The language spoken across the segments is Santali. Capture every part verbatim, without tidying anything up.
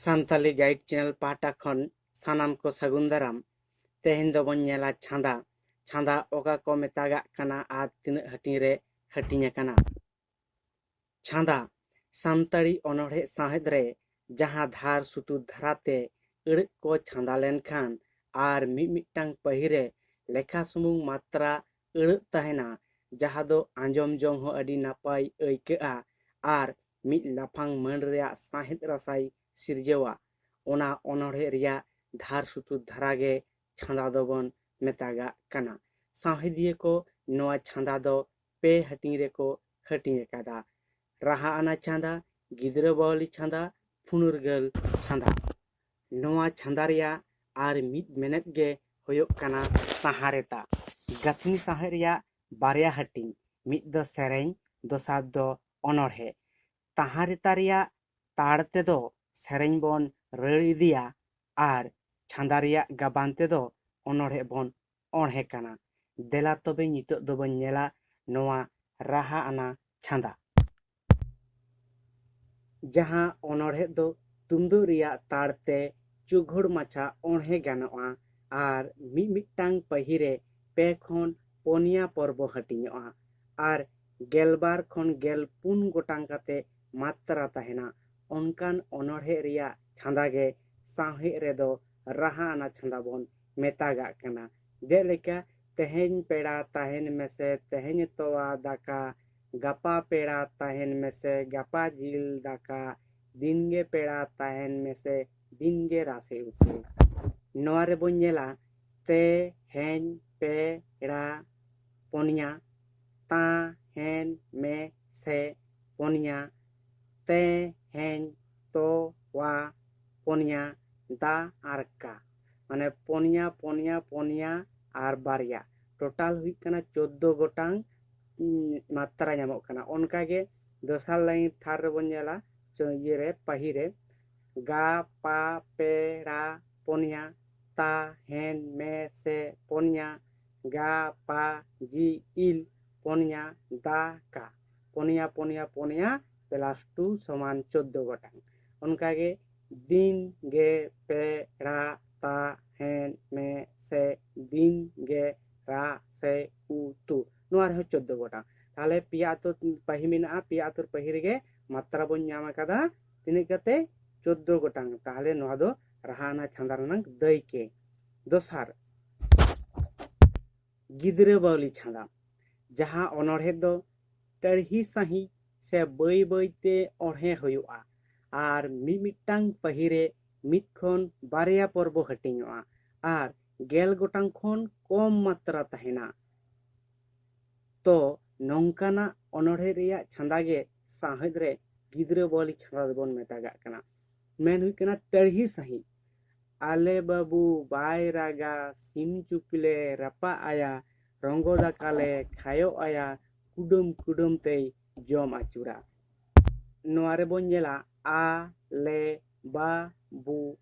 ᱥᱟᱱᱛᱟᱞᱤ ᱜᱟᱭᱤᱰ ᱪᱮᱱᱮᱞ ᱯᱟᱦᱴᱟ ᱠᱷᱚᱱ ᱥᱟᱱᱟᱢ ᱠᱚ ᱥᱟᱹᱜᱩᱱ ᱫᱟᱨᱟᱢ᱾ ᱛᱮᱦᱮᱧ ᱫᱚᱵᱚᱱ ᱧᱮᱞᱟ ᱪᱷᱟᱸᱫᱟ᱾ ᱪᱷᱟᱸᱫᱟ ᱚᱠᱟ ᱠᱚ ᱢᱮᱛᱟᱜᱟᱜ ᱠᱟᱱᱟ ᱟᱨ ᱛᱤᱱᱟᱹᱜ ᱦᱟᱹᱴᱤᱧ ᱨᱮ ᱦᱟᱹᱴᱤᱧ ᱟᱠᱟᱱᱟ᱾ ᱪᱷᱟᱸᱫᱟ᱾ ᱥᱟᱱᱛᱟᱲᱤ ᱚᱱᱚᱬᱦᱮ ᱥᱟᱶᱦᱮᱫ ᱨᱮ ᱡᱟᱦᱟᱸ ᱫᱷᱟᱨ ᱥᱩᱛᱩᱨ ᱫᱷᱟᱨᱟᱛᱮ ᱟᱹᱲᱟᱹᱜ ᱠᱚ ᱪᱷᱟᱸᱫᱟ ᱞᱮᱱᱠᱷᱟᱱ ᱟᱨ ᱢᱤᱫ ᱢᱤᱫᱴᱟᱝ ᱯᱟᱹᱦᱤ ᱨᱮ ᱞᱮᱠᱷᱟ ᱥᱩᱢᱩᱝ ᱢᱟᱛᱨᱟ ᱟᱹᱲᱟᱹᱜ ᱛᱟᱦᱮᱱᱟ, ᱡᱟᱦᱟᱸ ᱫᱚ ᱟᱸᱡᱚᱢ ᱡᱚᱝ ᱦᱚᱸ ᱟᱹᱰᱤ ᱱᱟᱯᱟᱭ ᱟᱹᱭᱠᱟᱹᱜᱼᱟ ᱟᱨ ᱢᱤᱫ ᱞᱟᱯᱷᱟᱝ ᱢᱟᱹᱱ ᱨᱮᱭᱟᱜ ᱥᱟᱶᱦᱮᱫ ᱨᱟᱥᱟᱭ ᱥᱤᱨᱡᱟᱹᱣᱟ᱾ ᱚᱱᱟ ᱚᱱᱚᱬᱦᱮ ᱨᱮᱭᱟᱜ ᱫᱷᱟᱨ ᱥᱩᱛᱩᱨ ᱫᱷᱟᱨᱟ ᱜᱮ ᱪᱷᱟᱸᱫᱟ ᱫᱚᱵᱚᱱ ᱢᱮᱛᱟᱜᱟᱜ ᱠᱟᱱᱟ᱾ ᱥᱟᱶᱦᱮᱫᱤᱭᱟᱹ ᱠᱚ ᱱᱚᱣᱟ ᱪᱷᱟᱸᱫᱟ ᱫᱚ ᱯᱮ ᱦᱟᱹᱴᱤᱧ ᱨᱮᱠᱚ ᱦᱟᱹᱴᱤᱧ ᱟᱠᱟᱫᱟ᱾ ᱨᱟᱦᱟ ᱟᱱᱟ ᱪᱷᱟᱸᱫᱟ, ᱜᱤᱫᱽᱨᱟᱹ ᱵᱟᱣᱞᱤ ᱪᱷᱟᱸᱫᱟ, ᱯᱷᱩᱱᱩᱨᱜᱟᱹᱞ ᱪᱷᱟᱸᱫᱟ᱾ ᱱᱚᱣᱟ ᱪᱷᱟᱸᱫᱟ ᱨᱮᱭᱟᱜ ᱟᱨ ᱢᱤᱫ ᱢᱮᱱᱮᱫ ᱜᱮ ᱦᱩᱭᱩᱜ ᱠᱟᱱᱟ ᱛᱟᱦᱟᱸᱨᱮᱛᱟ᱾ ᱜᱟᱹᱛᱷᱱᱤ ᱥᱟᱶᱦᱮᱫ ᱨᱮᱭᱟᱜ ᱵᱟᱨᱭᱟ ᱦᱟᱹᱴᱤᱧ, ᱢᱤᱫ ᱫᱚ ᱥᱮᱨᱮᱧ, ᱫᱚᱥᱟᱨ ᱫᱚ ᱚᱱᱚᱬᱦᱮ᱾ ᱛᱟᱦᱟᱸᱨᱮᱛᱟ ᱨᱮᱭᱟᱜ ᱛᱟᱲ ᱛᱮᱫᱚ ᱥᱮᱨᱮᱧ ᱵᱚᱱ ᱨᱟᱹᱲ ᱤᱫᱤᱭᱟ ᱟᱨ ᱪᱷᱟᱸᱫᱟ ᱨᱮᱭᱟᱜ ᱜᱟᱵᱟᱱ ᱛᱮᱫᱚ ᱚᱱᱚᱬᱦᱮ ᱵᱚᱱ ᱚᱬᱦᱮ ᱠᱟᱱᱟ᱾ ᱫᱮᱞᱟ ᱛᱚᱵᱮ ᱱᱤᱛᱚᱜ ᱫᱚᱵᱚᱱ ᱧᱮᱞᱟ ᱱᱚᱣᱟ ᱨᱟᱦᱟ ᱟᱱᱟ ᱪᱷᱟᱸᱫᱟ, ᱡᱟᱦᱟᱸ ᱚᱱᱚᱬᱦᱮ ᱫᱚ ᱛᱩᱢᱫᱟᱹᱜ ᱨᱮᱭᱟᱜ ᱛᱟᱲ ᱛᱮ ᱪᱩᱜᱷᱩᱲ ᱢᱟᱪᱷᱟ ᱚᱬᱦᱮ ᱜᱟᱱᱚᱜᱼᱟ ᱟᱨ ᱢᱤᱫ ᱢᱤᱫᱴᱟᱝ ᱯᱟᱹᱦᱤ ᱨᱮ ᱯᱮ ᱠᱷᱚᱱ ᱯᱩᱱᱭᱟ ᱯᱚᱨᱵᱚ ᱦᱟᱹᱴᱤᱧᱚᱜᱼᱟ ᱟᱨ ᱜᱮᱞᱵᱟᱨ ᱠᱷᱚᱱ ᱜᱮᱞ ᱯᱩᱱ ᱜᱚᱴᱟᱝ ᱠᱟᱛᱮ ᱢᱟᱛᱨᱟ ᱛᱟᱦᱮᱱᱟ᱾ ᱚᱱᱠᱟᱱ ᱚᱱᱚᱬᱦᱮ ᱨᱮᱭᱟᱜ ᱪᱷᱟᱸᱫᱟ ᱜᱮ ᱥᱟᱶᱦᱮᱫ ᱨᱮᱫᱚ ᱨᱟᱦᱟ ᱟᱱᱟ ᱪᱷᱟᱸᱫᱟ ᱵᱚᱱ ᱢᱮᱛᱟᱜᱟᱜ ᱠᱟᱱᱟ᱾ ᱡᱮᱞᱮᱠᱟ, ᱛᱮᱦᱮᱧ ᱯᱮᱲᱟ ᱛᱟᱦᱮᱱ ᱢᱮᱥᱮ, ᱛᱮᱦᱮᱧ ᱛᱚᱣᱟ ᱫᱟᱠᱟ, ᱜᱟᱯᱟ ᱯᱮᱲᱟ ᱛᱟᱦᱮᱱ ᱢᱮᱥᱮ, ᱜᱟᱯᱟ ᱡᱤᱞ ᱫᱟᱠᱟ, ᱫᱤᱱᱜᱮ ᱯᱮᱲᱟ ᱛᱟᱦᱮᱱ ᱢᱮᱥᱮ, ᱫᱤᱱᱜᱮ ᱨᱟᱥᱮ ᱩᱛᱩ᱾ ᱱᱚᱣᱟ ᱨᱮᱵᱚᱱ ᱧᱮᱞᱟ, ᱛᱮᱦᱮᱧ ᱯᱮᱲᱟ ᱯᱚᱱᱭᱟ, ᱛᱟᱦᱮᱱ ᱢᱮᱥᱮ ᱯᱚᱱᱭᱟ, ᱛᱮᱦᱮᱧ ᱛᱚᱣᱟ ᱯᱚᱱᱭᱟ, ᱫᱟ ᱟᱨ ᱠᱟ᱾ ᱢᱟᱱᱮ ᱯᱚᱱᱭᱟ, ᱯᱚᱱᱭᱟ, ᱯᱚᱱᱭᱟ ᱟᱨ ᱵᱟᱨᱭᱟ᱾ ᱴᱳᱴᱟᱞ ᱦᱩᱭᱩᱜ ᱠᱟᱱᱟ ᱪᱳᱫᱫᱳ ᱜᱚᱴᱟᱝ, ᱩᱸ, ᱢᱟᱛᱨᱟ ᱧᱟᱢᱚᱜ ᱠᱟᱱᱟ᱾ ᱚᱱᱠᱟᱜᱮ ᱫᱚᱥᱟᱨ ᱞᱟᱭᱤᱱ ᱛᱷᱟᱨ ᱨᱮᱵᱚᱱ ᱧᱮᱞᱟ, ᱪᱚ-, ᱤᱭᱟᱹ ᱨᱮ, ᱯᱟᱹᱦᱤ ᱨᱮ, ᱜᱟ, ᱯᱟ, ᱯᱮ, ᱲᱟ, ᱯᱚᱱᱭᱟ, ᱛᱟ, ᱦᱮᱱ, ᱢᱮ, ᱥᱮ, ᱯᱚᱱᱭᱟ, ᱜᱟ, ᱯᱟ, ᱡᱤ, ᱤᱞ, ᱯᱚᱱᱭᱟ, ᱫᱟ, ᱠᱟ᱾ ᱯᱚᱱᱭᱟ, ᱯᱚᱱᱭᱟ, ᱯᱚᱱᱭᱟ plus two ᱥᱚᱢᱟᱱ ᱪᱳᱫᱫᱳ ᱜᱚᱴᱟᱝ᱾ ᱚᱱᱠᱟᱜᱮ ᱫᱤᱱ ᱜᱮ ᱯᱮᱲᱟ ᱛᱟᱦᱮᱱ ᱢᱮ ᱥᱮ ᱫᱤᱱ ᱜᱮ ᱨᱟ ᱥᱮ ᱩᱛᱩ᱾ ᱱᱚᱣᱟ ᱨᱮᱦᱚᱸ ᱪᱳᱫᱽᱫᱳ ᱜᱚᱴᱟᱝ᱾ ᱛᱟᱦᱚᱞᱮ ᱯᱮᱭᱟ ᱟᱛᱩᱨ ᱯᱟᱹᱦᱤ ᱢᱮᱱᱟᱜᱼᱟ, ᱯᱮᱭᱟ ᱟᱛᱩᱨ ᱯᱟᱹᱦᱤ ᱨᱮᱜᱮ ᱢᱟᱛᱨᱟ ᱵᱚᱱ ᱧᱟᱢ ᱟᱠᱟᱫᱟ᱾ ᱛᱤᱱᱟᱹᱜ ᱠᱟᱛᱮ? ᱪᱳᱫᱽᱫᱳ ᱜᱚᱴᱟᱝ᱾ ᱛᱟᱦᱚᱞᱮ ᱱᱚᱣᱟ ᱫᱚ ᱨᱟᱦᱟ ᱟᱱᱟ ᱪᱷᱟᱸᱫᱟ ᱨᱮᱱᱟᱜ ᱫᱟᱹᱭᱠᱟᱹ᱾ ᱫᱚᱥᱟᱨ, ᱜᱤᱫᱽᱨᱟᱹ ᱵᱟᱹᱣᱞᱤ ᱪᱷᱟᱸᱫᱟ, ᱡᱟᱦᱟᱸ ᱚᱱᱚᱬᱦᱮ ᱫᱚ ᱴᱟᱹᱲᱦᱤ ᱥᱟᱺᱦᱤᱡ ᱥᱮ ᱵᱟᱹᱭ ᱵᱟᱹᱭᱛᱮ ᱚᱬᱦᱮ ᱦᱩᱭᱩᱜᱼᱟ ᱟᱨ ᱢᱤᱢᱤᱫᱴᱟᱝ ᱯᱟᱹᱦᱤᱨᱮ ᱢᱤᱫ ᱠᱷᱚᱱ ᱵᱟᱨᱭᱟ ᱯᱚᱨᱵᱚ ᱦᱟᱹᱴᱤᱧᱚᱜᱼᱟ ᱟᱨ ᱜᱮᱞ ᱜᱚᱴᱟᱝ ᱠᱷᱚᱱ ᱠᱚᱢ ᱢᱟᱛᱨᱟ ᱛᱟᱦᱮᱱᱟ᱾ ᱛᱚ ᱱᱚᱝᱠᱟᱱᱟᱜ ᱚᱱᱚᱬᱦᱮ ᱨᱮᱭᱟᱜ ᱪᱷᱟᱸᱫᱟ ᱜᱮ ᱥᱟᱶᱦᱮᱫ ᱨᱮ ᱜᱤᱫᱽᱨᱟᱹ ᱵᱟᱹᱣᱞᱤ ᱪᱷᱟᱸᱫᱟ ᱫᱚᱵᱚᱱ ᱢᱮᱛᱟᱜᱟᱜ ᱠᱟᱱᱟ᱾ ᱢᱮᱱ ᱦᱩᱭᱩᱜ ᱠᱟᱱᱟ ᱴᱟᱹᱲᱦᱤ ᱥᱟᱺᱦᱤᱡ, ᱟᱞᱮ ᱵᱟᱹᱵᱩ ᱵᱟᱭ ᱨᱟᱜᱟ, ᱥᱤᱢ ᱪᱩᱯᱤ ᱞᱮ ᱨᱟᱯᱟᱜ ᱟᱭᱟ, ᱨᱚᱝᱜᱚ ᱫᱟᱠᱟ ᱞᱮ ᱠᱷᱟᱭᱚᱜ ᱟᱭᱟ, ᱠᱩᱰᱟᱹᱢ ᱠᱩᱰᱟᱹᱢ ᱛᱮᱭ ᱡᱚᱢ ᱟᱹᱪᱩᱨᱟ᱾ ᱱᱚᱣᱟ ᱨᱮᱵᱚᱱ ᱧᱮᱞᱟ, ᱟ ᱞᱮ ᱵᱟ ᱵᱩ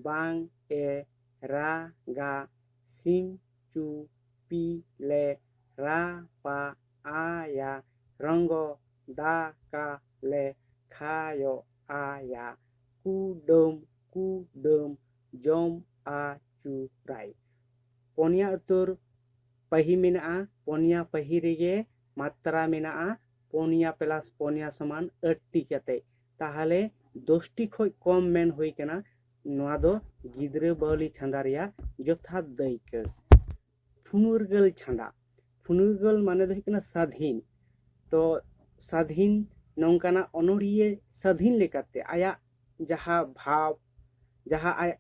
ᱵᱟᱝ ᱮ ᱨᱟ ᱜᱟ, ᱥᱤᱢ ᱪᱩ ᱯᱤ ᱞᱮ ᱨᱟ ᱯᱟ ᱟ ᱭᱟ, ᱨᱚᱝᱜᱚ ᱫᱟ ᱠᱟ ᱞᱮ ᱠᱷᱟ ᱭᱚ ᱟ ᱭᱟ, ᱠᱩ ᱰᱟᱹᱢ ᱠᱩ ᱰᱟᱹᱢ ᱡᱚᱢ ᱟ ᱪᱩ ᱨᱟᱭ᱾ ᱯᱚᱱᱭᱟ ᱩᱛᱟᱹᱨ ᱯᱟᱹᱦᱤ ᱢᱮᱱᱟᱜᱼᱟ, ᱯᱚᱱᱭᱟ ᱯᱟᱹᱦᱤ ᱨᱮᱜᱮ ᱢᱟᱛᱨᱟ ᱢᱮᱱᱟᱜᱼᱟ, ᱯᱚᱱᱭᱟ ᱯᱞᱟᱥ ᱯᱚᱱᱭᱟ ᱥᱚᱢᱟᱱ ᱟᱴ ᱴᱤ ᱠᱟᱛᱮ᱾ ᱛᱟᱦᱚᱞᱮ ᱫᱚᱥ ᱴᱤ ᱠᱷᱚᱡ ᱠᱚᱢ ᱢᱮᱱ ᱦᱩᱭ ᱠᱟᱱᱟ᱾ ᱱᱚᱣᱟ ᱫᱚ ᱜᱤᱫᱽᱨᱟᱹ ᱵᱟᱹᱣᱞᱤ ᱪᱷᱟᱸᱫᱟ ᱨᱮᱭᱟᱜ ᱡᱚᱛᱷᱟᱛ ᱫᱟᱹᱭᱠᱟᱹ᱾ ᱯᱷᱩᱱᱩᱨᱜᱟᱹᱞ ᱪᱷᱟᱸᱫᱟ, ᱯᱷᱩᱱᱩᱨᱜᱟᱹᱞ ᱢᱟᱱᱮ ᱫᱚ ᱦᱩᱭᱩᱜ ᱠᱟᱱᱟ ᱥᱟᱫᱷᱤᱱ᱾ ᱛᱚ ᱥᱟᱫᱷᱤᱱ ᱱᱚᱝᱠᱟᱱᱟᱜ ᱚᱱᱚᱬᱦᱤᱭᱟᱹ ᱥᱟᱫᱷᱤᱱ ᱞᱮᱠᱟᱛᱮ ᱟᱭᱟᱜ ᱡᱟᱦᱟᱸ ᱵᱷᱟᱵᱽ, ᱡᱟᱦᱟᱸ ᱟᱡ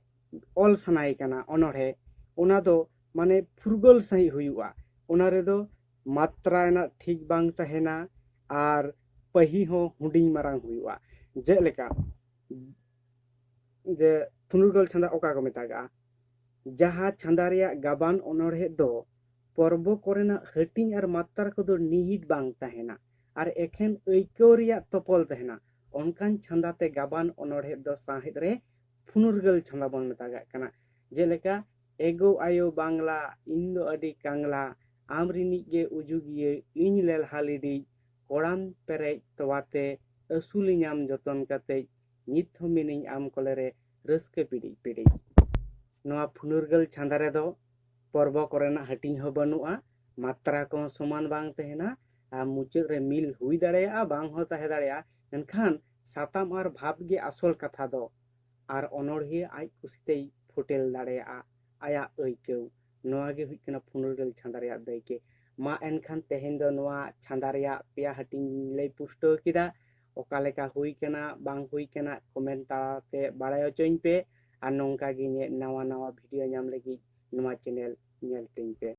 ᱚᱞ ᱥᱟᱱᱟᱭᱮ ᱠᱟᱱᱟ ᱚᱱᱚᱬᱦᱮ, ᱚᱱᱟ ᱫᱚ ᱢᱟᱱᱮ ᱯᱷᱩᱨᱜᱟᱹᱞ ᱥᱟᱺᱦᱤᱡ ᱦᱩᱭᱩᱜᱼᱟ᱾ ᱚᱱᱟ ᱨᱮᱫᱚ ᱢᱟᱛᱨᱟ ᱨᱮᱱᱟᱜ ᱴᱷᱤᱠ ᱵᱟᱝ ᱛᱟᱦᱮᱱᱟ ᱟᱨ ᱯᱟᱹᱦᱤ ᱦᱚᱸ ᱦᱩᱰᱤᱧ ᱢᱟᱨᱟᱝ ᱦᱩᱭᱩᱜᱼᱟ᱾ ᱡᱮᱞᱮᱠᱟ ᱡᱮ ᱯᱷᱩᱱᱩᱨᱜᱟᱹᱞ ᱪᱷᱟᱸᱫᱟ ᱚᱠᱟ ᱠᱚ ᱢᱮᱛᱟᱜᱟᱜᱼᱟ? ᱡᱟᱦᱟᱸ ᱪᱷᱟᱸᱫᱟ ᱨᱮᱭᱟᱜ ᱜᱟᱵᱟᱱ ᱚᱱᱚᱬᱦᱮ ᱫᱚ ᱯᱚᱨᱵᱚ ᱠᱚᱨᱮᱱᱟᱜ ᱦᱟᱹᱴᱤᱧ ᱟᱨ ᱢᱟᱛᱨᱟ ᱠᱚᱫᱚ ᱱᱤᱦᱤᱴ ᱵᱟᱝ ᱛᱟᱦᱮᱱᱟ ᱟᱨ ᱮᱠᱷᱮᱱ ᱟᱹᱭᱠᱟᱹᱣ ᱨᱮᱭᱟᱜ ᱛᱚᱯᱚᱞ ᱛᱟᱦᱮᱱᱟ, ᱚᱱᱠᱟᱱ ᱪᱷᱟᱸᱫᱟ ᱛᱮ ᱜᱟᱵᱟᱱ ᱚᱱᱚᱬᱦᱮ ᱫᱚ ᱥᱟᱶᱦᱮᱫ ᱨᱮ ᱯᱷᱩᱱᱩᱨᱜᱟᱹᱞ ᱪᱷᱟᱸᱫᱟ ᱵᱚᱱ ᱢᱮᱛᱟᱜᱟᱜ ᱠᱟᱱᱟ᱾ ᱡᱮᱞᱮᱠᱟ, ᱮᱜᱳ ᱟᱭᱳ ᱵᱟᱝᱞᱟ, ᱤᱧ ᱫᱚ ᱟᱹᱰᱤ ᱠᱟᱝᱞᱟ, ᱟᱢ ᱨᱤᱱᱤᱡ ᱜᱮ ᱩᱡᱩᱜᱤᱭᱟᱹ, ᱤᱧ ᱞᱮᱞᱦᱟ ᱞᱤᱰᱤᱡ, ᱠᱚᱲᱟᱢ ᱯᱮᱨᱮᱡ ᱛᱚᱣᱟᱛᱮ, ᱟᱹᱥᱩᱞᱤᱧᱟᱢ ᱡᱚᱛᱚᱱ ᱠᱟᱛᱮᱡ, ᱱᱤᱛ ᱦᱚᱸ ᱢᱤᱱᱟᱹᱧ ᱟᱢ ᱠᱚᱞᱮ ᱨᱮ ᱨᱟᱹᱥᱠᱟᱹ ᱯᱤᱲᱤᱡ ᱯᱤᱲᱤᱡ᱾ ᱱᱚᱣᱟ ᱯᱷᱩᱱᱩᱨᱜᱟᱹᱞ ᱪᱷᱟᱸᱫᱟ ᱨᱮᱫᱚ ᱯᱚᱨᱵᱚ ᱠᱚᱨᱮᱱᱟᱜ ᱦᱟᱹᱴᱤᱧ ᱦᱚᱸ ᱵᱟᱹᱱᱩᱜᱼᱟ, ᱢᱟᱛᱨᱟ ᱠᱚᱦᱚᱸ ᱥᱚᱢᱟᱱ ᱵᱟᱝ ᱛᱟᱦᱮᱱᱟ, ᱟᱨ ᱢᱩᱪᱟᱹᱫ ᱨᱮ ᱢᱤᱞ ᱦᱩᱭ ᱫᱟᱲᱮᱭᱟᱜᱼᱟ, ᱵᱟᱝ ᱦᱚᱸ ᱛᱟᱦᱮᱸ ᱫᱟᱲᱮᱭᱟᱜᱼᱟ, ᱢᱮᱱᱠᱷᱟᱱ ᱥᱟᱛᱟᱢ ᱟᱨ ᱵᱷᱟᱵᱽ ᱜᱮ ᱟᱥᱚᱞ ᱠᱟᱛᱷᱟ ᱫᱚ᱾ ᱟᱨ ᱚᱱᱚᱬᱦᱤᱭᱟᱹ ᱟᱡ ᱠᱩᱥᱤᱛᱮᱭ ᱯᱷᱩᱴᱮᱞ ᱫᱟᱲᱮᱭᱟᱜᱼᱟ ᱟᱭᱟᱜ ᱟᱹᱭᱠᱟᱹᱣ᱾ ᱱᱚᱣᱟ ᱜᱮ ᱦᱩᱭᱩᱜ ᱠᱟᱱᱟ ᱯᱷᱩᱱᱩᱨᱜᱟᱹᱞ ᱪᱷᱟᱸᱫᱟ ᱨᱮᱭᱟᱜ ᱫᱟᱹᱭᱠᱟᱹ᱾ ᱢᱟ ᱮᱱᱠᱷᱟᱱ ᱛᱮᱦᱮᱧ ᱫᱚ ᱱᱚᱣᱟ ᱪᱷᱟᱸᱫᱟ ᱨᱮᱭᱟᱜ ᱯᱮᱭᱟ ᱦᱟᱹᱴᱤᱧ ᱞᱟᱹᱭ ᱯᱩᱥᱴᱟᱹᱣ ᱠᱮᱫᱟ᱾ ᱚᱠᱟ ᱞᱮᱠᱟ ᱦᱩᱭ ᱠᱟᱱᱟ, ᱵᱟᱝ ᱦᱩᱭ ᱠᱟᱱᱟ, ᱠᱚᱢᱮᱱᱴ ᱛᱟᱞᱟᱛᱮ ᱵᱟᱲᱟᱭ ᱦᱚᱪᱚᱧ ᱯᱮ᱾ ᱟᱨ ᱱᱚᱝᱠᱟ ᱜᱮ ᱤᱧᱟᱹᱜ ᱱᱟᱣᱟ ᱱᱟᱣᱟ ᱵᱷᱤᱰᱤᱭᱳ ᱧᱟᱢ ᱞᱟᱹᱜᱤᱫ ᱱᱚᱣᱟ ᱪᱮᱱᱮᱞ ᱧᱮᱞ ᱛᱤᱧ ᱯᱮ᱾